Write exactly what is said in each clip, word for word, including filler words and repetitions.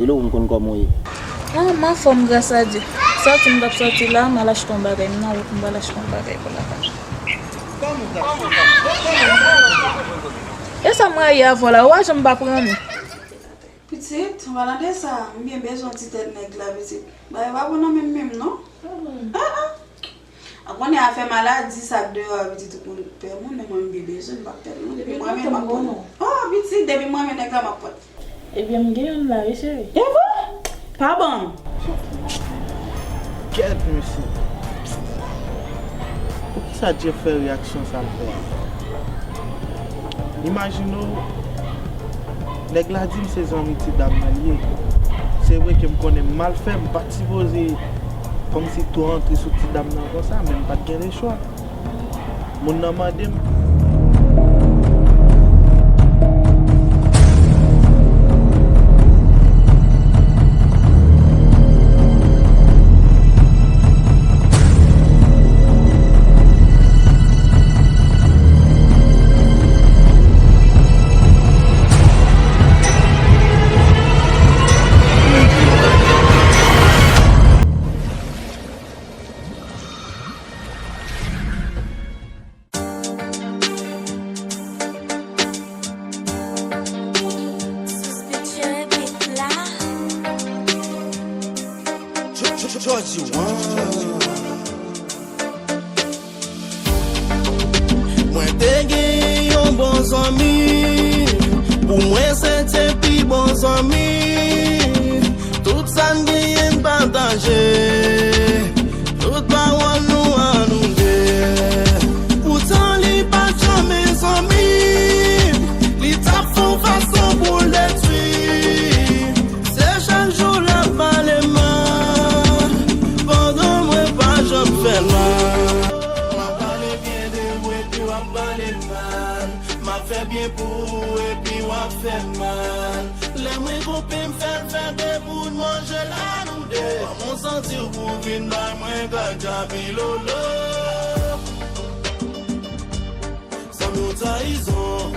Hello, m konn kòman w ye. Ah, m anfòm, gras a Dye. Sòti m t ap sòti la, m al achte yon bagay. M nan wout, m pral achte yon bagay pou lakay. E sa m rayi avè w la, ou pa janm pa pran m. Pitit, an palan de sa, m byen bezwen ti tèt nèg la, pitit. Bagay pa bon nan men m menm, non. Ah, ah. A konnen afè maladi sa k deyò a, pitit, tout moun pè moun, men mwen m byen bezwen, m p ap pè non. Depi m renmen, m ap pran. Oh, pitit, depi m renmen nèg la, m ap pran. Ebyen, m gen youn la, wi, cheri. E vre? Pa ban m. Kèt, mesye. Poukisa Jeff fè reyaksyon sa l fè a? Imajine w, nèg la di m se zanmi ti dam nan l ye. Se vre ke m konnen m mal fè, m pa t sipoze kòmsi twò antre sou ti dam nan konsa, men m pa t gen lechwa. Moun nan mande m. Mwen te gen yon bon zanmi, pou mwen se te pi bon zanmi. Tout sa n genyen n pataje. Tout pawòl nou a nou de. Poutan li pa t janm zanmi m. Li t ap fè yon fason pou l detwi m. Se chak jou l ap pale m mal, pandan mwen pa janm fè l mal. M ap pale byen de ou epi w ap pale m mal. M ap fè byen pou ou epi w ap fè m mal. Lè mwen konpe m fè l fè de bout manje l a nou de. Kòman w santi w pou w vin bay mwen gadjabilolo? Sa bon trayizon.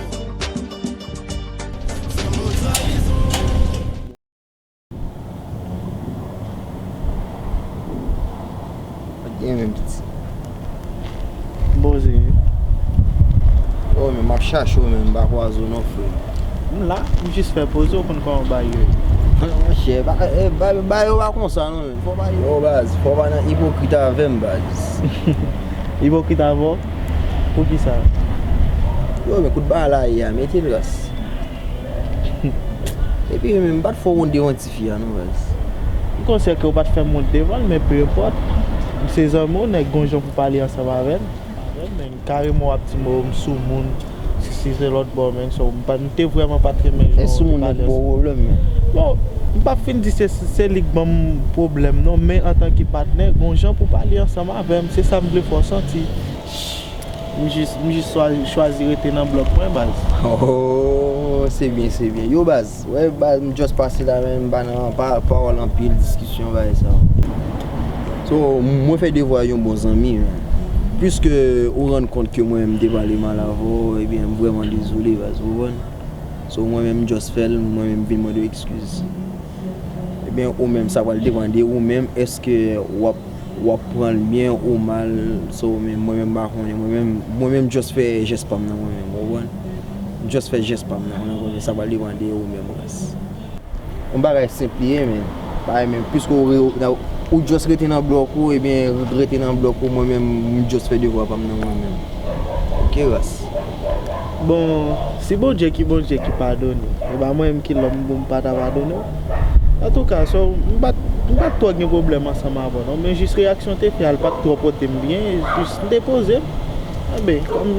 Sa bon trayizon. Pa t gen menm piti. Poze wi. Oh, men m ap chache w, men m pa kwaze w non, frè. M la, m jis fè poze, w konn kòman bagay yo ye. Monchè, ba, eh, ba, bagay yo pa konsa non, men. Fò bagay yo. Yo, baz, fò w pa nan ipokrit avè m, baz. Ipokrit avè w? Poukisa? Yo, men kout bagay la ye a, mete l ras. Epi, men m pa t fè w wont devan tifi a non, baz. M konsyan ke w pa t fè m wont devan l, men peu importe. M se zanmi w, nèg gon jan pou pale ansanm avè m. Avè m, men kareman w ap di m, o, m soumoun, sesi se lòt bò, men so, m pa, m te vrèman pa t renmen jan w te pale ansanm. E soumoun nan ki ba w pwoblèm, men? Bon, m p ap fin di se, se li k ban m pwoblèm non, men antanke patnè, gon jan pou pale ansanm avè m, se sa m vle fè w santi. M jis, m jis chwa-, chwazi rete nan blòk mwen, baz. Oh, se byen, se byen. Yo, baz, wè, baz, m just pase la, men m pa nan pa, pawòl anpil, diskisyon, bagay sa. So, mwen fè devwa yon bon zanmi, men. Piske ou rann kont ke mwen, m te pale mal avè w, ebyen, m vrèman dezole, baz, ou konprann? So, mwen menm, m just fè l, mwen menm, m vin mande w ekskiz. Ebyen, ou menm, sa pral depann de ou menm, èske w ap, w ap pran l byen ou mal, so, men mwen menm, m pa konnen, mwen menm, mwen menm, just fè jès pa m nan, mwen menm, ou konprann? Just fè jès pa m nan, mwen konprann, sa pral depann de ou menm, ras. Yon bagay senp li ye, men, bagay menm, piske ou re-, ou just rete nan blòk ou, ebyen, rete nan blòk ou, mwen menm, m just fè devwa pa m nan, mwen menm. Oke, ras. Bon, si Bondye ki Bondye ki padone, e pa mwen menm ki lòm pou m pa ta padone w. Antouka, so, m pa t, m pa t twò gen pwoblèm ansanm avè w non, men jis reyaksyon w te fè a, l pa t twò pote m byen, jis m te poze m. Enben, kòm,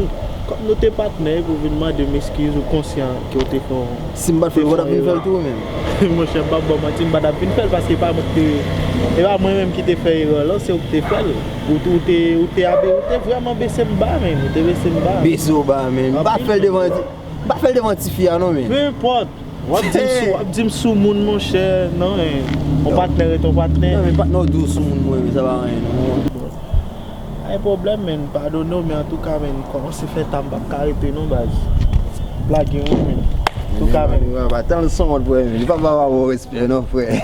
kòm nou te patnè, epi w vin mande m eskiz, ou konsyan ke w te fè yon, si m pa t fè l, ou pa t ap vin fè l tou menm? Monchè, m p ap ba w manti, m pa t ap vin fè l, paske e pa mwen ki te, e pa mwen menm ki te fè erè lan, se ou ki te fè l. Ou te, ou te, ou te abe-, ou te vrèman bese m ba, men. Ou te bese m ba. Bese w ba, men. M pa fè l devan ti, m pa fè l devan tifi a, non, men. Peu importe. W ap di m sou, w ap di m soumoun, monchè. Non, men. Yon patnè rete yon patnè. Non, men patnè w di w soumoun, mwen, men sa pa anyen, non. Pa gen pwoblèm, men. Padone w, men antouka, men, kòmanse fè ta, m p ap ka rete, non, baz. Plage w, men. Tou ka menm. Papa, tann son mòd pou mwen. Li pa ba w respè non, frè.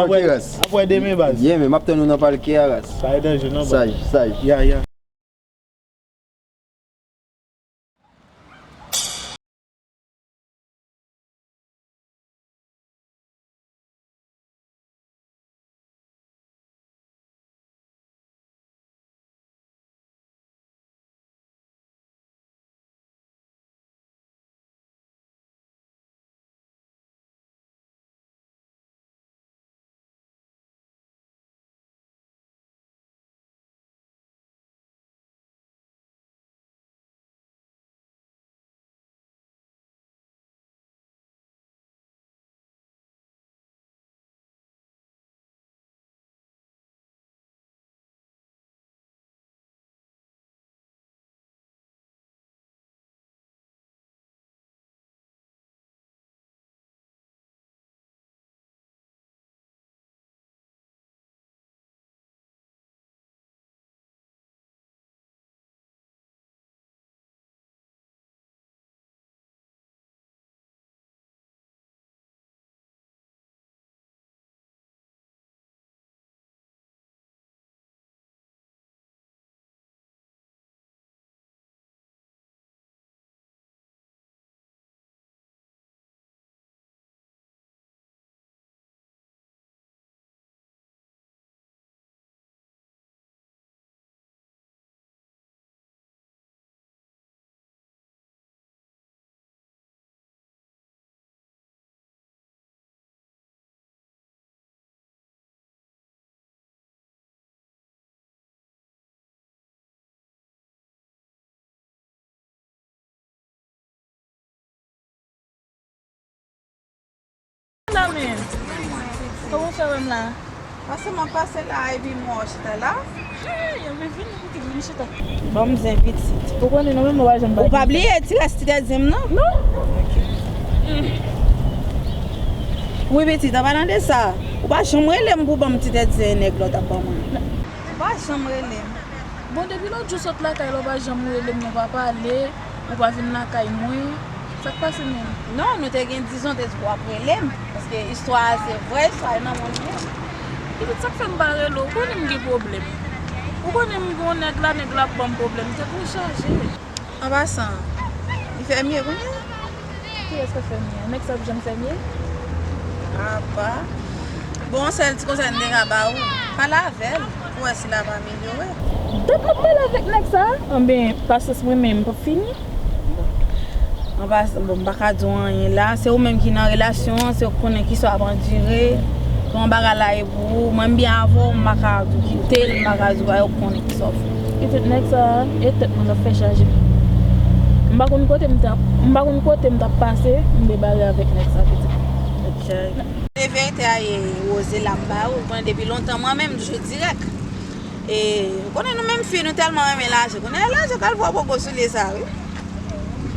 Apre, apre demen, baz. Byen, men m ap tann ou nan palke a, ras. Pa gen danje non, baz. Saj, saj. Ya, ya. Lamen, kòman w fè wè m la? Paske m ap pase la epi m wè w chita la. Hey, anben vini pitit, vini chita. Ban m zen pitit. Ou konnen nou menm nou pa janm bay. Ou pa bliye ti rès ti tèt zen m nan? Non. Wi pitit, an palan de sa, ou pa janm rele m pou ban m ti tèt zen nèg la w t ap ban mwen. Ou pa janm rele m. Bon, depi lòt jou sot lakay la, ou pa janm rele m, nou pa pale, ou pa vin lakay mwen. Sa k pase menm? Non, nou te gen dizon te di w ap rele m, paske istwa a se vrè istwa, e nan mwen li ye. Pitit, sa k fè m pa rele w? Ou konnen m gen pwoblèm. Ou konnen m gen yon nèg la, nèg la ap ban m pwoblèm, tèt mwen chaje. An pasan, li fèmye kounye a? Kiyès k ap fèmye a? Nèg sa ap janm fèmye? Apa. Bon, sèl ti konsèy m te ka ba ou, pale avè l pou wè si l ap amelyore. Dat m ap pale avèk nèg sa a? Anben, pasyans mwen menm p ap fini. An pasan, bon, m pa ka di w anyen la. Se ou menm ki nan relasyon an, se ou k konnen kisa w ap andire. Kòman bagay la ye pou ou? Mwen, m byen avè w, m pa ka di w kite l, m pa ka di w, ou konnen kisa w fè. Pitit, nèg sa a, e tèt mwen l ap fè chaje. M pa konn kote m t ap, m pa konn kote m t ap pase, m debare avèk nèg sa, pitit. Se verite a ye, Rose, la m ba ou. Ou konnen depi lontan mwen menm, m toujou dirèk. E, ou konnen nou menm fi, nou tèlman renmen lajan. Konnen lajan k al pran poko soulye sa, wi.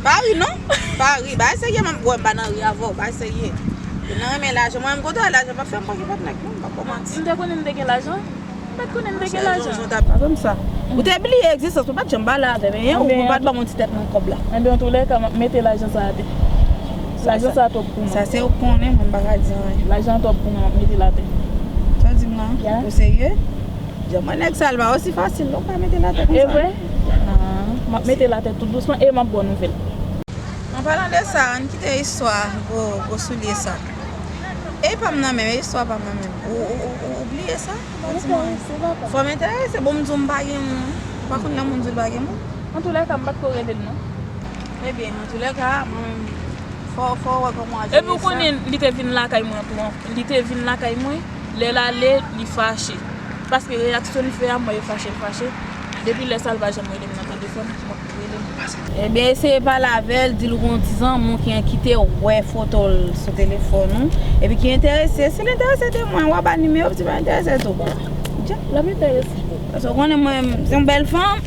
Pa ri non, pa ri. Bagay serye, m ap wè m pa nan ri avè w, bagay serye. Ou nan renmen lajan, mwen menm kote w al lajan p ap fè m pran kèk lòt nèg non, m p ap ba w manti. M te konnen m te gen lajan? M pa t konnen m te gen lajan. Madanm sa. Ou te bliye egzistans mwen, pa t janm pale avè m, hein, ou pa t ban m yon ti tèt nan kòb la. Enben, antoulèka, m ap mete lajan sa atè. Lajan sa twòp pou mwen. Sa se ou konnen, mwen m pa ka di anyen. Lajan twòp pou mwen, m ap mete l atè. Sa w di m la? Ou serye? Jan mwen nèg sa, l pa osi fasil non, ou ka mete l atè konsa. E vre? M ap mete l atè tout dousman e m ap ba w nouvèl. An palan de sa, ann kite istwa gwo, gwo soulye sa. E pa m nan menm, e istwa pa m nan menm. Ou, ou, ou, ou, ou bliye sa? Ou pa di mwen. Fò m enterese, bon, m di w m pa gen moun. Ou pa konn lè moun di w l pa gen moun? Antoulèka, m pa t ko rele l non. Ebyen, antoulèka, mwen menm, fò, fò w wè kòman w ap jere sa. Epi w konnen, li te vin lakay mwen tou, li te vin lakay mwen, lè l ale, li fache. Paske reyaksyon li fè a, m wè e fache l fache. Depi lè sa, l pa janm rele m nan telefòn, m ap rele m. Ebyen, eseye pale avè l, di l ou gen yon ti zanmi w ki kite w wè foto l sou telefòn ou, epi ki enterese. Si l enterese de mwen, w a ba nimewo, si l pa enterese tou. L ap enterese. Paske w konnen mwen, se yon bèl fanm,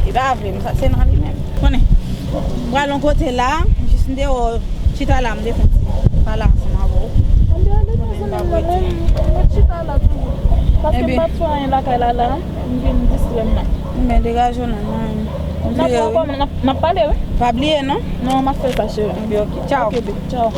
li pa vle m, sa se nan li menm. Konnen, m pral yon kote la, m jis m te wè w chita la, m te fè yon ti pale ansanm avè w. Anben, anben, zanmi m nan, mwen, mwen chita la toujou. Paske m pa t fè anyen lakay la, la, m vin distrè m la. Ebyen, degaje w nan mwen. N ap, n ap, n ap pale, wi. Pa bliye, non? Non, m ap fè sa, cheri. Ok, ok. Tchaw. Ok, baby, tchaw.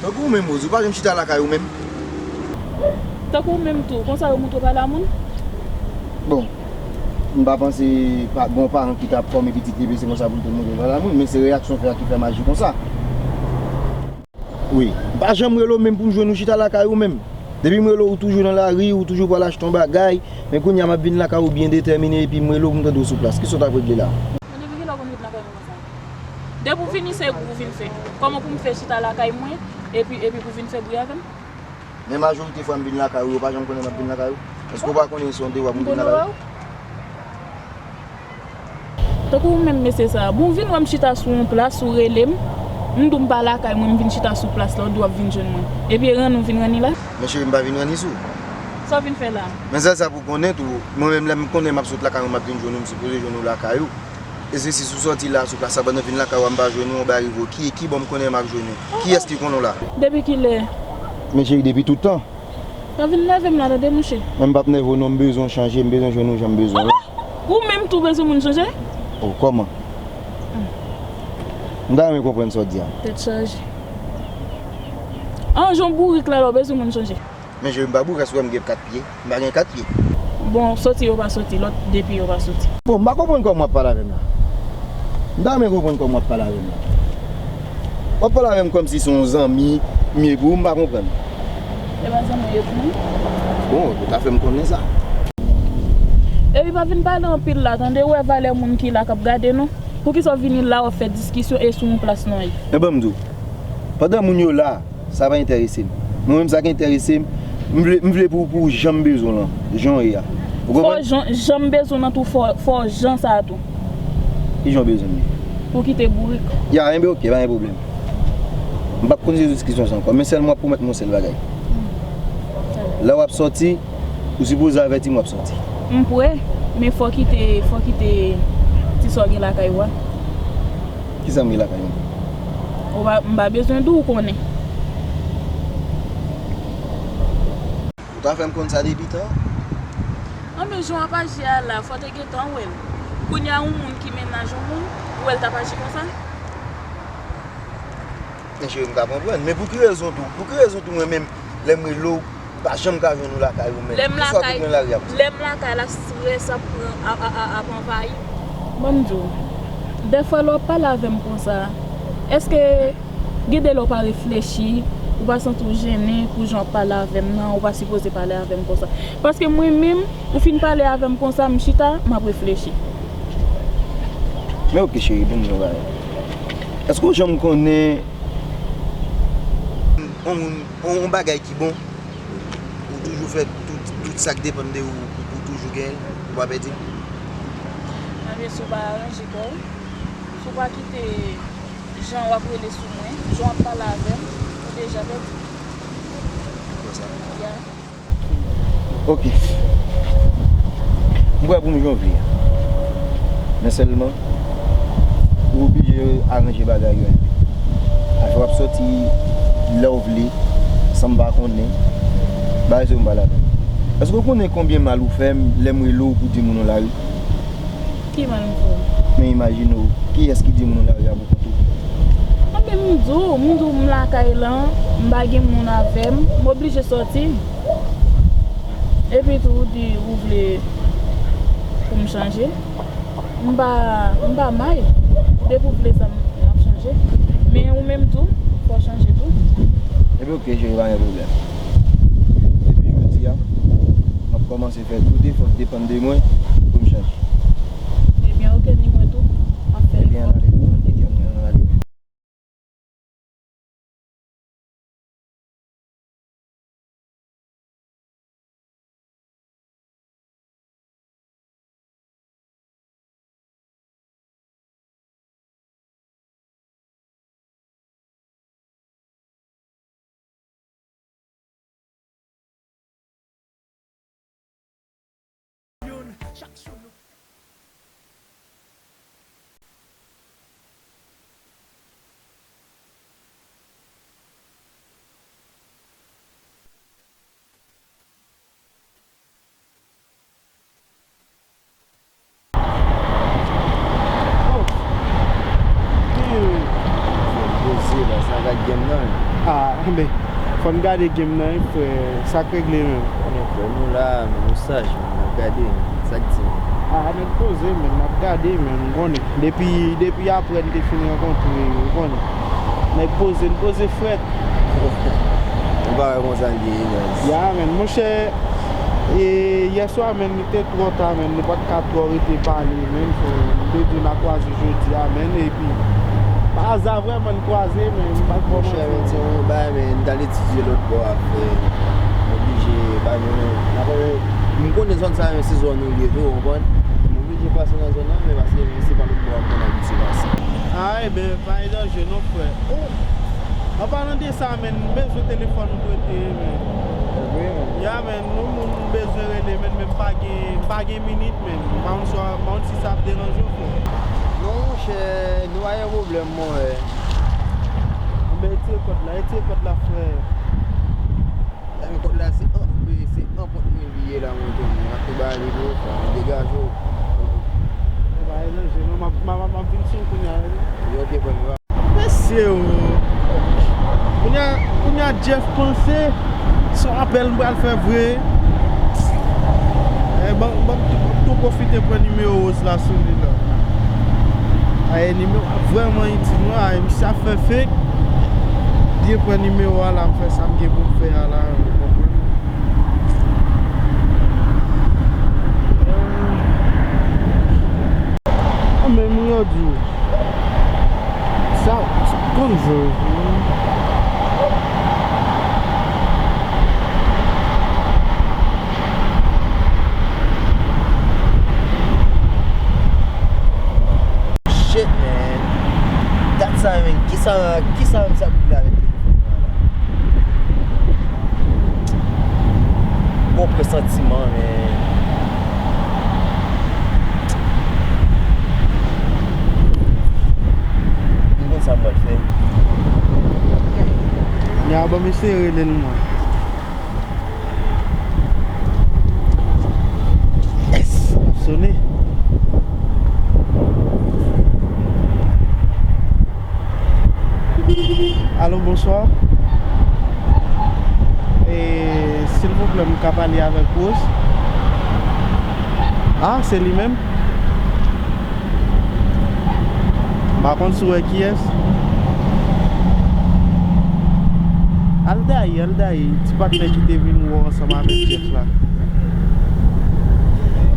Tankou ou menm, Roz, ou pa janm chita lakay ou menm? Tankou ou menm tou, konsa yo montre w pa lamoun? Bon, m pa panse pa, gon paran ki t ap fòme pitit li, se konsa pou l te montre l pa lamoun, men se reyaksyon fè a ki fè m aji konsa. Wi, m pa janm rele w menm pou m jwenn ou chita lakay ou menm. Depi m rele w, ou toujou nan lari, ou toujou pral achte yon bagay. Men kounye a m ap vin lakay ou byen detèmine epi m rele w pou m tande w sou plas. Kisa w t ap regle la? Men depi kilè w konn vin lakay mwen konsa? Depi w vini se gou w vin fè. Kòman pou m fè chita lakay mwen epi, epi pou w vin fè bri avè m? Men majorite fwa m vin lakay ou, ou pa janm konnen m ap vin lakay ou? Èske ou pa konnen se yon devwa pou m vin lakay ou? Tankou ou menm mesye sa a. Bon, w vin wè m chita sou yon plas, ou rele m. M di w m pa lakay mwen, m vin chita sou plas la, ou di w ap vin jwenn mwen. Epi e ranni w vin ranni la? Men cheri, m pa vin ranni sou ou. Sa w vin fè la? Men sèl sa pou w konnen tou, mwen menm lè m konnen m ap sot lakay mwen, m ap vin jwenn ou, m sipoze jwenn ou lakay ou. E se si sou sòti la sou plas la, pandan vin lakay ou a m pa jwenn ou, yon bagay rive w, ki, ki bò m konnen m ap jwenn ou? Kiyès ki konnen w la? Depi kilè? Men cheri, depi tout tan. Pa vin nève m la, tande, monchè. Mwen m p ap nève w non, m bezwen w chanje, m bezwen jwenn ou jan m bezwen w la. Ou menm tou bezwen moun chanje? Oh, kòman? M ta renmen konprann sa w di a. Tèt chaje. An, jan w bourik la, la, w bezwen moun chanje. Men cheri, m pa bourik, èske w wè m gen kat pye? M pa gen kat pye. Bon, soti yo pa soti, lòt de pye yo pa soti. Bon, m pa konprann kòman w ap pale avè m la. M ta renmen konprann kòman w ap pale avè m la. W ap pale avè m kòmsi se yon zanmi m ye pou ou, m pa konprann. E pa zanmi w ye pou mwen? Bon, ou ta fè m konnen sa. Epi pa vin pale anpil la, tande, ou wè valè moun ki la k ap gade nou. Poukisa w vini la w ap fè diskisyon e sou yon plas nou ye? Men ban m di w, pandan moun yo la, sa pa enterese m. Mwen menm sa k enterese m, M vle, m vle pou, pou jan m bezwen w lan, jan w ye a. Ou konprann? Fò jan, jan m bezwen w lan tou, fò, fò jan sa a tou. Ki jan w bezwen m ye? Pou kite bourik. Ya, enben oke, pa gen pwoblèm. M p ap kontinye diskisyon sa ankò, men sèlman w ap pwomèt mwen yon sèl bagay. Lè w ap sòti, ou sipoze avèti m w ap sòti. M prè, men fò w kite, fò w kite ti sa w gen lakay ou a. Kisa m gen lakay mwen? Ou pa, m pa bezwen di w, ou konnen. Ou ta fè m konn sa depi tan. Anben, jan w ap aji a la, fò w te gentan wè l. Kounye a, yon moun ki mennaj yon moun, ou wè l t ap aji konsa? Men cheri, m ka konprann. Men pou ki rezon tou? Pou ki rezon tou mwen menm, lè m rele w, pa janm ka jwenn ou lakay ou menm? Lè m lakay, lè m lakay la, strès ap pran, ap, ap, ap, ap anvayi m. Ban m di w, dèfwa lè w ap pale avè m konsa, èske gen de lè w pa reflechi, ou pa santi w jennen pou jan w ap pale avè m nan, ou pa sipoze pale avè m konsa? Paske mwen menm, ou fin pale avè m konsa, m chita, m ap reflechi. Men oke cheri, ban m di w yon bagay. Èske w janm konnen yon, yon, yon bagay ki bon, ou toujou fè tout, tout sa k depann de ou pou, pou toujou genyen l, pou pa pèdi l? Anben, si w pa aranje kò w, si w pa kite jan w ap rele sou mwen, jan w ap pale avè m, ou deja pèdi. Konsa? Ya. Oke. M prè pou m jan w vle a. Men sèlman, ou oblije aranje bagay yo enpe. Afè w ap sòti lè w vle, san m pa konnen, bagay sa yo m pa ladan l. Èske w konnen konbyen mal ou fè m lè m rele w pou di moun nan lari? Ki mal m fè w? Men imajine w, kiyès ki di moun nan lari a pou kont ou? Anben, m di w, m di w m lakay lan, m pa gen moun avè m, m oblije sòti. Epi tou, ou di ou vle pou m chanje. M pa, m pa may. Depi w vle sa, m ap chanje. Men ou menm tou, fò w chanje tou. Ebyen, oke, cheri, pa gen pwoblèm. Depi jodi a, m ap kòmanse fè tout efò k depann de mwen pou m chanje. Ebyen, oke, ni mwen tou, m ap fè efò. Ebyen, ann ale, ann ale. Oh. Wi, wi. Fò poze la, sa gad game nan, wi. Ah, men, fò n gade game nan, wi, frè. Sa k regle menm? Konnen frè nou la, men nou saj, men n ap gade, men sa k di, men. Ah, nèg poze, men n ap gade, men m konnen. Depi, depi apre n te fin rankontre, ou konnen. Nèg poze, n poze frèt. Ou pa wè konsa l ye, guys. Ya, men, monchè, e, yèswa, men, li te twò ta, men, nou pa t ka twò rete pale, men, so, m te di w n a kwaze jodi a, men, epi, pa aza vrèman n kwaze, men, m pa t vrèman. Monchè, men, se yon bagay, men, n t al etidye lòt bò a, frè. M oblije, pa gen, n ap, m konnen zòn sa, men, se zòn ou ye tou, ou konprann? M oblije pase nan zòn nan, men, paske, men, se pa lòt bò a m konn abitye pase. Ah, ebyen, pa gen danje non, frè. Oh! An palan de sa, men, m bezwen telefòn ou prete, men. Vre, men. Ya, men, yon moun m bezwen rele, men, men m pa gen, m pa gen minit, men. M pa konn si, m pa konn si sa ap deranje w, frè. Non, monchè, nou pa gen pwoblèm, monchè. Anben, retire kòd la, retire kòd la, frè. Sa vle kòd la se an, se an pwent mwen li ye la, mwen tou, mwen ap tou ba li tou, fò nou degaje w. Ou pa etranje non, m ap, m ap, m ap vin sou w kounye a, wi. Yo, oke, frè m. Mesye, o. Kounye a, kounye a Jeff panse se yon apèl m pral fè vre. Eh, ban, ban m tou, tou pwofite pran nimewo Rose la sou li la. Ay, nimewo a vrèman itil mwen, ay, misye ap fè fake. Byen pran nimewo a la, m fè sa m gen pou m fè a la, ou konprann? Ah, men moun yo di w. Sa, konn jwe. Sa, kisa menm sa pou vle avèk telefòn nan la? Bon, presantiman, men m konn sa m pral fè. Ya, bon, mesye rele l mwen. Yes, l ap sone. Alo, bonswa. E, silvouplè, m ka pale avèk Rose? Ah, se li menm? M pa konn si w wè kiyès. Aldaï, Aldaï, ti patnè ki te vin wè w ansanm avèk Jeff la.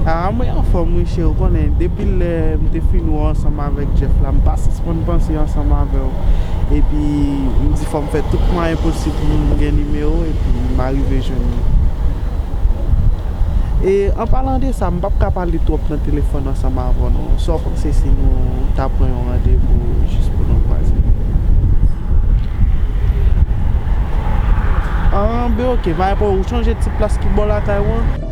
Ah, mwen anfòm, wi, cheri, ou konnen, depi lè m te fin wè w ansanm avèk Jeff la, m pa sispann panse ansanm avè w. Epi, m di fò m fè tout mwayen posib pou m gen nimewo w, epi m arive jwenn li. E, an palan de sa, m p ap ka pale twòp nan telefòn ansanm avè w, non. Sa w panse si nou ta pran yon randevou jis pou nou kwaze? An, ben, oke, pa gen pwoblèm. Ou chonje ti plas ki bò lakay ou an?